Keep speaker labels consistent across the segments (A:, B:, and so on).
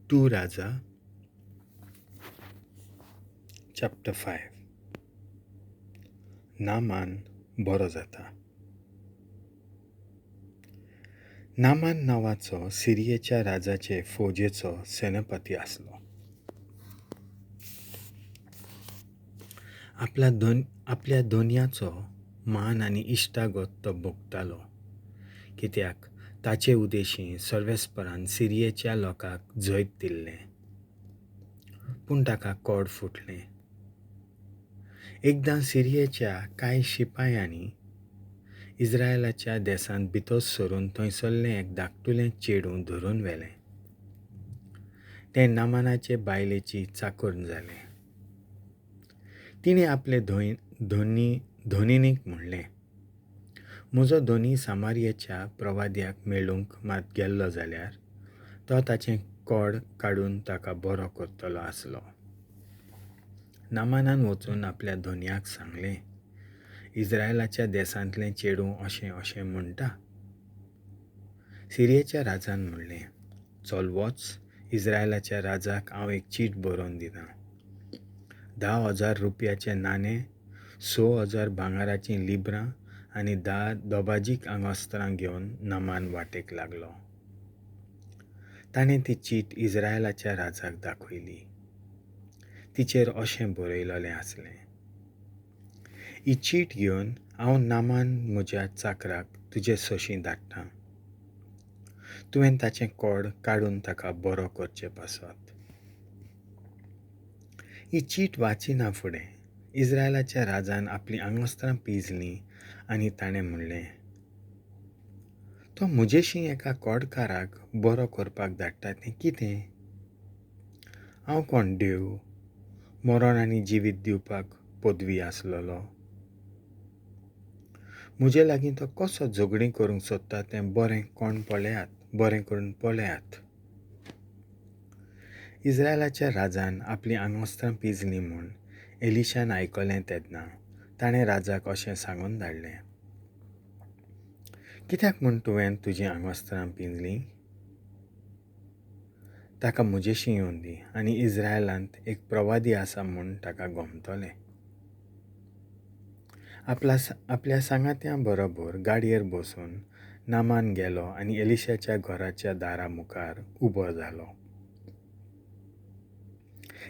A: 2 राजा chapter 5. Naaman बरो जाता. Naaman नांवाचो सिरियेच्या राजाचे फौजेचो सेनापती आसलो. आपल्या धोनयाचो मान आनी इश्टागत तो भोगतालो, कित्याक ताचे उदेशीं सर्वेस्परान सिरियेच्या लोकांक जैत दिल्लें. पूण ताका कोड फुटलें. एकदां सिरियेच्या कांय शिपायांनी इस्रायलाच्या देसांत भितर सरून थंयसरलें एक धाकटुलें चेडूं धरून व्हेलें. तें नामानाचे बायलेची चाकर जालें. तिणें आपले धोनिनीक म्हणलें, म्हजो धोनी सामारियेच्या प्रवाद्याक मेळूंक मात गेल्लो जाल्यार तो ताचें कोड काडून ताका बरो करतलो आसलो. नामानान वचून आपल्या धोनयाक सांगलें, इस्रायलाच्या देसांतलें चेडूं अशें अशें म्हणटा. सिरियेच्या राजान म्हणलें, चल वच, इस्रायलाच्या राजाक हांव एक चीट बरोवन दितां. 10,000 रुपयाचें नाणें, 6,000 भांगराचीं लिब्रां आनी 10 दोबाजीक आंगवस्त्रां घेवन नामान वाटेक लागलो. ताणें ती चीट इस्रायलाच्या राजाक दाखयली. तिचेर अशें बरयलेलें आसलें, ही चीट घेवन हांव नामान म्हज्या चाकराक तुजे सोशीं धाडटां. तुवें ताचें कोड काडून ताका बरो करचें पासत. ही चीट वाचिना फुडें इस्रायलाच्या राजान आपलीं आंगवस्त्रां पिंजलीं आनी ताणें म्हणलें, तो म्हजेशीं एका कोडकाराक बरो करपाक धाडटा तें कितें? हांव कोण देव, मरण आनी जिवीत दिवपाक पदवी आसलेलो? म्हजे लागीं तो कसो झगडीं करूंक सोदता तें बरें कोण पळयात, बरें करून पळयात. इस्रायलाच्या राजान आपलीं आंगवस्त्रां पिंजलीं म्हूण एलिशान आयकलें तेन्ना ताणें राजाक अशें सांगून धाडलें, कित्याक म्हूण तुवें तुजीं आंगवस्त्रां पिंजलीं? ताका म्हजेशीं येवन दी आनी इस्रायलांत एक प्रवादी आसा म्हूण ताका गमतलें. आपल्या सांगात्यां बरोबर गाडयेर बसून नामान गेलो आनी एलिशाच्या घराच्या दारा मुखार उबो जालो.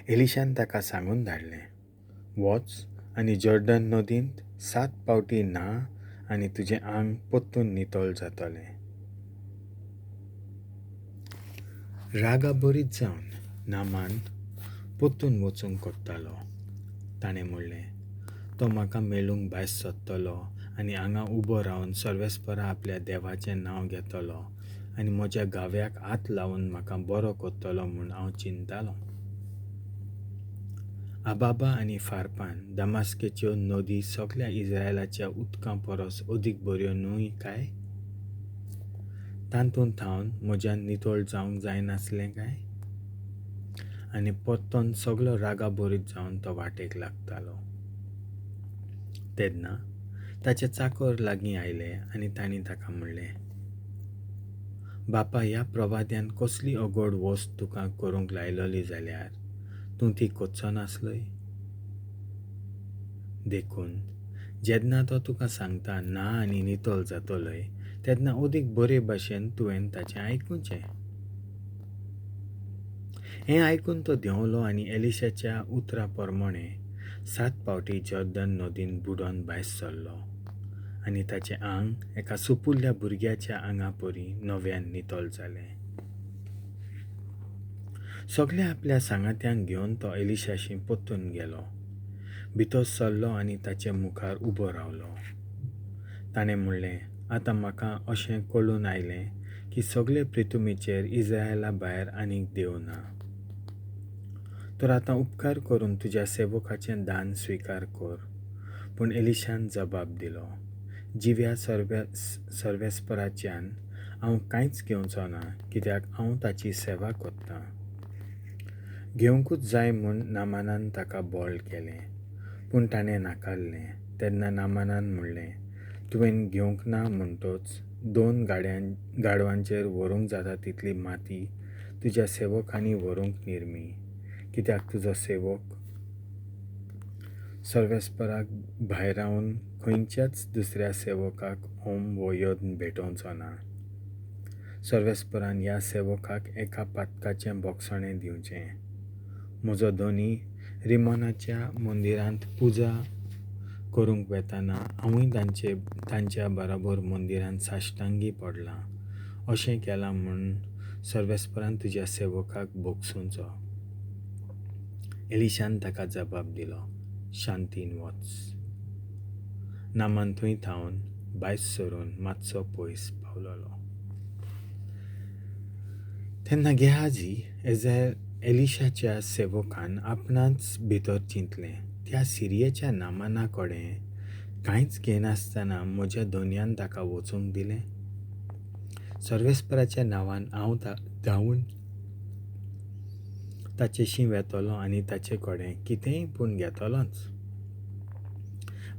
A: एलिशान ताका सांगून धाडलें, वच आनी जॉर्डन नदींत 7 फावटी न्हा आनी तुजें आंग परतून नितळ जातलें. रागाभरीत जावन नामान परतून वचूंक कोत्तालो. ताणें म्हणलें, तो म्हाका मेळूंक भायर सरतलो आनी हांगा उबो रावन सर्वेस्परा आपल्या देवाचें नांव घेतलो आनी म्हज्या गाव्याक हात लावन म्हाका बरो करतलो म्हूण हांव चिंतालो. आबाबा आनी फारपान दमास्केच्यो नदी सगल्या इस्रायलाच्या उदकां परस अदीक बऱ्यो न्हय काय? तातूंत थावन म्हज्यान नितळ जावंक जायनासलें काय? आनी परतून सगलो रागाभरीत जावन तो वाटेक लागतालो. तेन्ना ताचे चाकर लागीं आयले आनी तांणी ताका म्हणलें, बापा, ह्या प्रवाद्यान कसली अगोड वस्त तुका करूंक लायलोली जाल्यार तूं ती करचो नासलोय? देखून जेन्ना तो तुका सांगता ना आनी नितळ जातलोय तेन्ना अदीक बरे भाशेन तुवें ताचें आयकुचें. हें आयकून तो देंवलो आनी एलिशाच्या उतरा प्रमाणें 7 फावटी जॉर्डन नदीन बुडोवन भायर सरलो आनी ताचें आंग एका सुपुल्ल्या भुरग्याच्या आंगा परी नव्यान नितळ जालें. सगल्या आपल्या सांगात्यांक घेवन तो एलिशाशी परतून गेलो. भितर सरलो आनी ताचे मुखार उबो रावलो. ताणें म्हणलें, आतां म्हाका अशें कळून आयलें की सगळे पृथ्वीचेर इस्रायला भायर आनीक देव ना. तर आतां उपकार करून तुज्या सेवकाचें दान स्विकार कर. पूण एलिशान जबाब दिलो, जिव्या सर्वेस्पराच्यान हांव कांयच घेवचो ना, कित्याक हांव ताची सेवा करतां. घेवंकूच जाय म्हूण नामानान ताका बळ केलें, पूण ताणें नाकारलें. तेन्ना नामानान म्हणलें, तुवें घेवंक ना म्हणटच 2 गाडवांचेर व्हरूंक जाता तितली माती तुज्या सेवकांनी व्हरूंक निर्मी, कित्याक तुजो सेवक सर्वेस्पराक भायरावन खंयच्याच दुसऱ्या सेवकाक होम वो यत्न भेटोवचो ना. सर्वेस्परान ह्या सेवकाक एका पातकाचें बोगसणें दिवचें. म्हजो धनी रिमोनाच्या मंदिरांत पुजा करूंक वेताना हांवूय तांच्या बराबर मंदिरांत साश्टांगी पडलां. अशें केलां म्हूण सर्वेस्परान तुज्या सेवकाक भोगसुचो. एलिशान ताका जबाब दिलो, शांतीन वच. नामान थंय थावन भायर सरून मातसो पयस पावलोलो. तेन्ना गेहाजी एलिशाच्या सेवकान आपणाच भितर चिंतलें, त्या सिरियेच्या नामाना कडेन कांयच घेनासतना म्हज्या धनयान ताका वचूंक दिलें. सर्वेस्पराच्या नांवान हांव धांवून ताचेशी वेतलो आनी ताचे कडेन कितेंय पूण घेतलोच.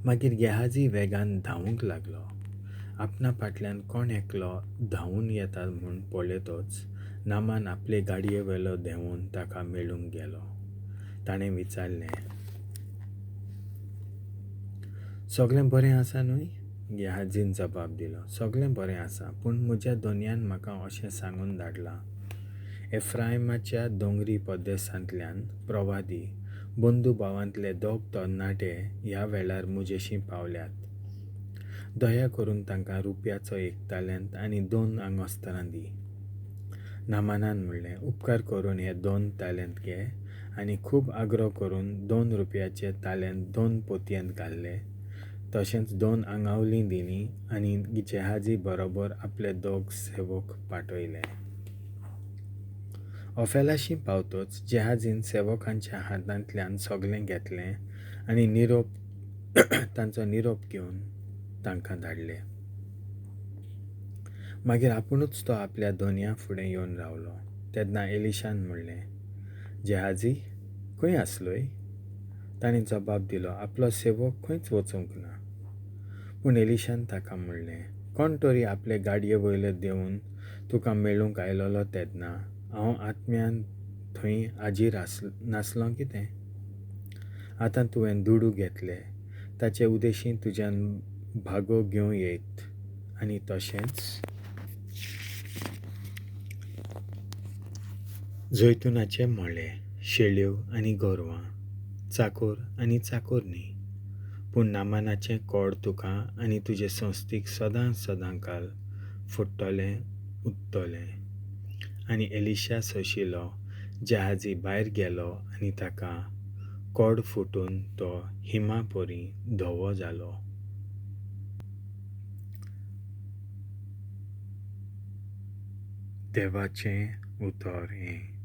A: मागीर गेहाजी वेगान धांवूंक लागलो. आपणा फाटल्यान कोण एकलो धांवून येता म्हूण पळयतच नामान आपले गाडये वेलो देंवून ताका मेळूंक गेलो. ताणें विचारलें, सगळें बरें आसा न्हय? गेहाजीन जबाब दिलो, सगळें बरें आसा, पूण म्हज्या धनयान म्हाका अशें सांगून धाडलां, एफ्रायमाच्या दोंगरी प्रदेशांतल्यान प्रवादी बंधू भावांतले दोग तरणाटे ह्या वेळार म्हजेशी पावल्यात. दया करून तांकां रुपयाचो एक तालेंत आनी 2 आंगोस्तरां दी. नामानान म्हणलें, उपकार करून हे 2 तालेंत घे आनी खूब आग्रो करून 2 रुपयाचे तालेंत 2 पोतयेंत घाल्ले, तशेंच 2 आंगावलीं दिलीं आनी जेहाजी बरोबर आपले 2 सेवक पाठयले. ओफेलाशी पावतच जेहाजीन सेवकांच्या हातांतल्यान सगळें घेतलें आनी निरोप तांचो निरोप घेवन तांकां धाडले. मागीर आपुणूच तो आपल्या धनया फुडें येवन रावलो. तेन्ना एलिशान म्हणलें, जेहाजी खंय आसलोय? ताणें जबाब दिलो, आपलो सेवक खंयच वचूंक ना. पूण एलिशान ताका म्हणलें, कोण तरी आपले गाडये वयले देंवून तुका मेळूंक आयलोलो तेन्ना हांव आत्म्यान थंय हाजीर नासलो कितें? आतां तुवें दुडू घेतले ताचे उदेशी तुज्यान भागो घेवं येत आनी तशेंच जैतुनाचे मळे, शेळ्यो आनी गोरवां, चाकोर आनी चाकोरनी. पूण नामानाचें कोड तुका आनी तुजे संस्थीक सदां सदांकाल फुट्टलें उत्तलें. आनी एलिशा सोशिलो जहाजी भायर गेलो आनी ताका कोड फुटून तो हिमा परी धवो जालो. देवाचें उतर हें.